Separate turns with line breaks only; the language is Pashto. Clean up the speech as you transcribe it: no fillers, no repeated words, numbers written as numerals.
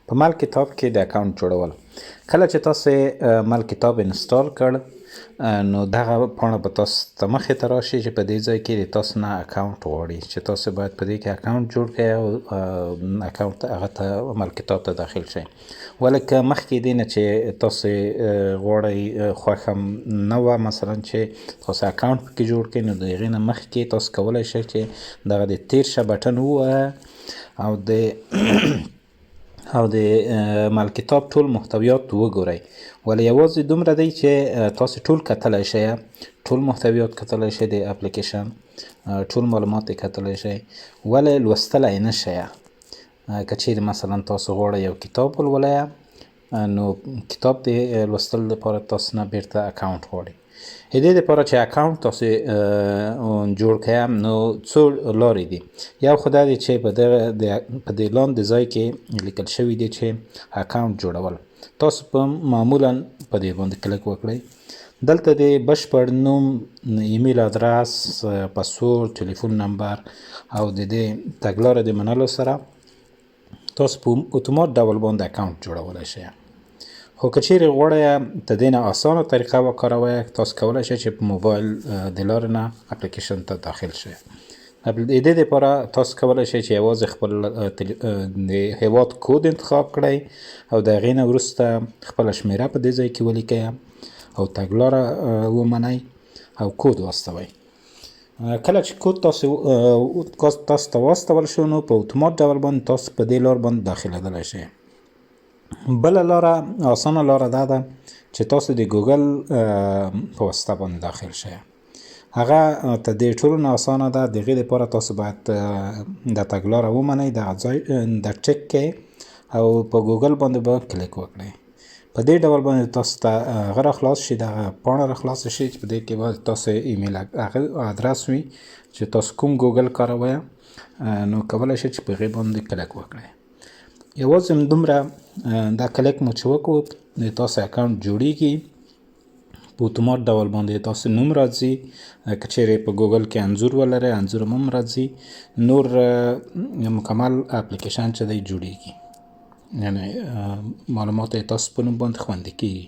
په مل کتاب کې د اکاونټ جوړول. کله چې تاسو مل کتاب install کړ، نو دغه پاڼه به تاسو ته مخې ته راشي چې په دې ځای کې د تاسو نه اکاونټ غواړي، چې تاسو باید په دې کې اکاونټ جوړ کړئ او اکاونټ هغه ته مل کتاب ته داخل شئ. ولې که مخکې دې نه چې تاسو غواړئ، خوښه نه وه مثلا چې تاسو اکاونټ پکې جوړ کړئ، نو د هغې نه مخکې تاسو کولی شئ چې دغه د تیر شه بټن ووهه او د مل کتاب ټول محتویات وګورئ. ولې یوازې دومره دی چې تاسو ټول کتلی شئ، ټول محتویات کتلی شئ، د اپلیکیشن ټول معلومات یې کتلی شئ، ولې لوستلی نه شئ. که چیرې مثلا تاسو غواړئ یو کتاب ولولئ، نو کتاب د لوستلو لپاره تاسو نه بیرته اکاونټ غواړي. د دې لپاره چې اکاونټ تاسو جوړ کړئ، نو څو لارې دي. یو خو دا دی چې په دې لاندې ځای کې لیکل شوي دي چې اکاونټ جوړول، تاسو په معمولا په دې باندې کلیک وکړئ. دلته د بشپړ نوم، ایمیل ادرس، پسورډ، ټلیفون نمبر او د دې تګلارې د منلو سره تاسو په اتومات ډول باندې اکاونټ جوړولی شئ. خو که چیرې غواړئ د دې نه اسانه طریقه وکاروئ، تاسو کولی شئ چې په موبایل د لارې نه اپلیکیشن ته داخل شئ. د دې لپاره تاسو کولی شئ چې یوازې خپل د هیواد کود انتخاب کړئ او د هغې نه وروسته خپله شمیره په دې ځای کې ولیکئ او تګلاره ومنئ او کود واستوئ. کله چې کود تاسو ته واستول شو، نو په اتومات ډول باندې تاسو په دې لار باندې داخلېدلی شئ. بله لاره، اسانه لاره دا ده چې تاسو د ګوګل په واسطه باندې داخل شئ. هغه ته دې ټولو نه اسانه ده. د هغې لپاره تاسو باید د تګلاره ومنئ، دغه ځای د ټیک کې او په ګوګل باندې به کلیک وکړئ. په دې ډول باندې تاسو ته هغه را خلاص شي، دغه پاڼه را خلاصه شي چې په دې کې به تاسو ایمیل هغه ادرس وي چې تاسو کوم ګوګل کاروئ، نو کولی شئ چې په هغې باندې کلیک وکړئ. یوازې همدومره دا کلیک مو چې وکړو، د تاسو اکاونټ جوړیږي. په اتومات ډول باندې تاسو نوم راځي. که چیرې په ګوګل کې انځور ولرئ، انځور هم راځي. نور مکمل اپلیکیشن چې دی جوړیږي، یعنی معلومات یې تاسو په نوم باندې خوندي کیږي.